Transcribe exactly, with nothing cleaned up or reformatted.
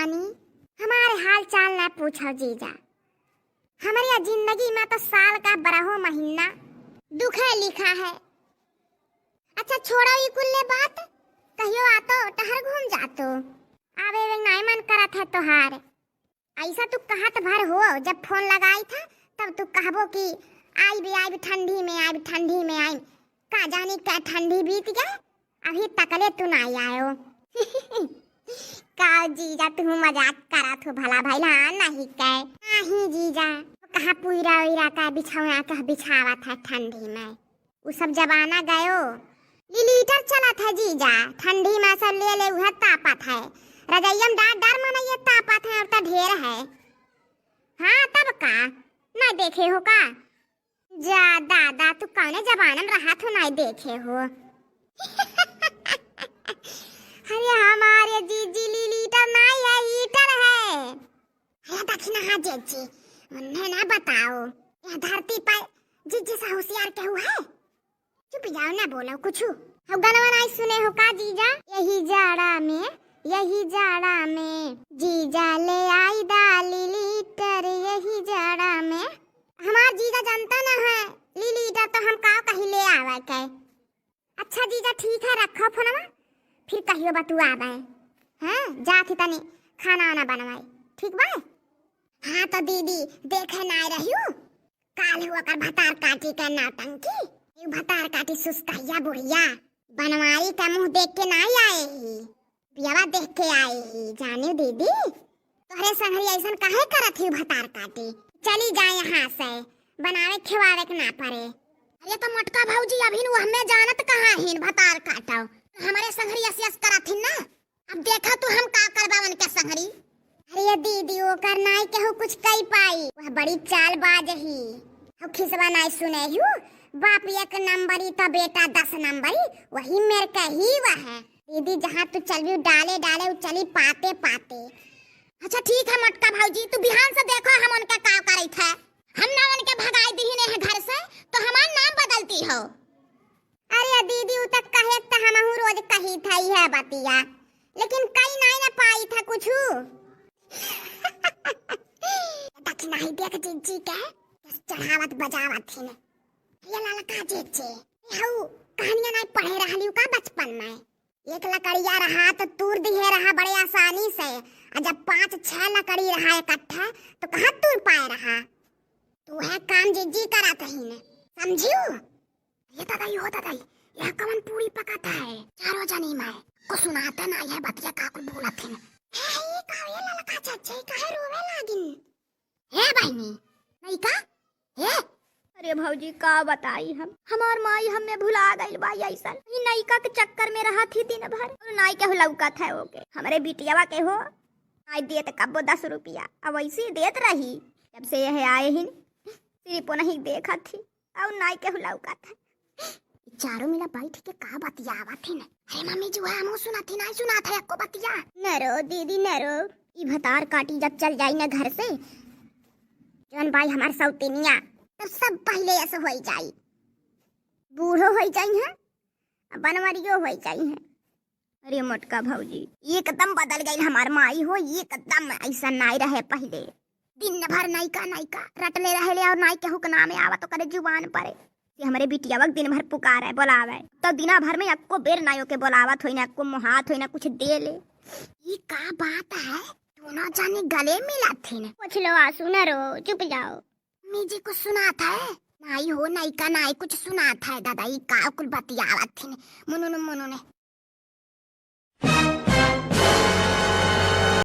रानी, हमारे हाल चाल ना पूछो जीजा। हमरे जिंदगी में तो साल का बारहो महीना दुखे लिखा है। अच्छा छोड़ो ई कुल्ले बात, कहियो आतो टहर घूम जातो। आवे वे नाई मन करत है तोहार। ऐसा तू कहत भर हो, जब फोन लगाई था तब तू कहबो कि आइब आइब ठंडी में, आइब ठंडी में आइब। का जानी कै ठंडी बीत गए, अभी तकले तू नाई आयो। का जीजा तू मजाक करत हो भला भइला नहीं कै? नहीं जीजा, कहाँ पूरा उरा का बिछौना का बिछावत है ठंडी में, उ सब जमाना गयो। लीलीटर चलत है जीजा, ठंडी में सब ले ले उहे तापत है, रजइया में डार डार मनइये तापत है, अब तो ढेर है। हाँ तब का, ना देखे हो का? जा दादा, तू कौने जमाना में रहत हो, नाई देखे हो? अरे हमारे जीजी, लीलीटर नाई है, हीटर है। अरे दखिना, हाँ जीजी, उन्हें ना बताओ, यह धरती पर जीजी से होशियार केहू है? चुप जाओ, ना बोलो कुछ। हम गनवा नाई सुने हो का जीजा? यही जाड़ा में, यही जाड़ा में जीजा ले आई दा लीलीटर, यही जाड़ा में। हमार जीजा जनता ना है, लीलीटर तो हम का कहीं ले आवे के। अच्छा जीजा ठीक है, रखो फोनवा, फिर कहियो बतुआबे। हाँ, जात ही तनी खाना वाना बनवाई, ठीक बा? हाँ तो दीदी, देखे नाई रहियो, काल हुआ कर भतार काटी के नौटंकी। यू भतार काटी सुस्तैया बुढ़िया, बनवारी का मुँह देख के नाई आए ही, बियावा देख के आए ही। जाने दीदी, तोहरे संगरी ऐसन काहे करत ही भतार काटी? चली जा यहाँ से, बनावे खिवावे के ना पड़े। अरे तो मोटका भौजी, अभी नु हमें जानत कहाँ हिन भतार काटो, हमारे संगरी अस अस करत हिन ना। अब देखा तू हम का करबा उनके संगरी। अरे ये दीदी, ओकर नाई केहू कुछ कई पाई, वह बड़ी चालबाज ही। हम खिसवा नाई सुने हूँ, बाप एक नंबरी तो बेटा दस नंबरी, वही मेर के ही वह है। दीदी जहाँ तू चलबी डाले डाले उ चली पाते पाते। अच्छा ठीक है मोटका भौजी, तू बिहान से देखो हम उनके का करत है। हम ना उनके भगाई दीहिन है घर से, तो हमार नाम बदलती हो। अरे दीदी, उ तक कहे त हमहू रोज कही था यह बतिया, लेकिन कई नाई ना पाई था कुछू। देख नाई देख जीजी के, कस चढ़ावत बजावत ही ने। ये ललका जीजी, ये हऊ कहानियां नाई पढ़े रहलियो का बचपन में? एक लकड़िया रहा तो तूर दिहे रहा बड़े आसानी से, और जब पाँच छह लकड़ी रहा इकट्ठा तो कहाँ तूर पाए रहा? तू है काम जीजी करत ही ने, समझियो? ये दादाई हो दादाई, यह कवन पूरी पकाता है? चारों जनी में को सुनाते ना, यह बतिया का कुल बोलत है। हे, ये का ये ललका चाचा, काहे रोवे लागिन? हे बहिनी, नइका, हे। अरे भौजी, का बताई हम, हमार माई हमें भुला गइल बा। ऐसन ई नइका के चक्कर में रहत ही दिन भर, और नाई केहू लौकत है ओके। हमरे बिटियावा के हो, नाई देत कब्बो दस रुपया, अब वैसे ही देत रही। जब से यह आए ही, सिर्फ नहीं देखत ही। अउ नाई केहू लौकत है। ई चारों मिला बैठ के का बतियावत हिन? अरे मम्मी जी, वह हमहू सुनत ही, नाई सुनात है एको बतिया। न रो दीदी, न रो। ई भतार काटी जब चल जाई न घर से, जौन बाई हमार सौतिनिया, तब सब पहिले ऐसे होई जाई, बूढ़ो होई जाई हैं, आ बनवरियो होई जाई हैं। अरे मोटका भौजी, एकदम बदल गइल हमार माई हो, एकदम ऐसा नाई रहे पहिले। दिन भर नइका नइका रटले रहेले और नाई केहू के नामे आवत ओकरे जुबान परे। से हमरे बिटियावा के दिन भर पुकारे, बोलावे, तो दिना भर में एको बेर नाई ओके बोलावत होई ना, एको मोहात होई ना, कुछ दे ले। ई का बात है? दोनों जानी गले मिलत हिन। पूछ लो आसू, न रो, चुप जाओ। मम्मी जी कुछ सुनात है? नाई हो, नइका नाई कुछ सुनात है दादा, ई का कुल बतियावत हिन। मुनु ने, मुनु ने।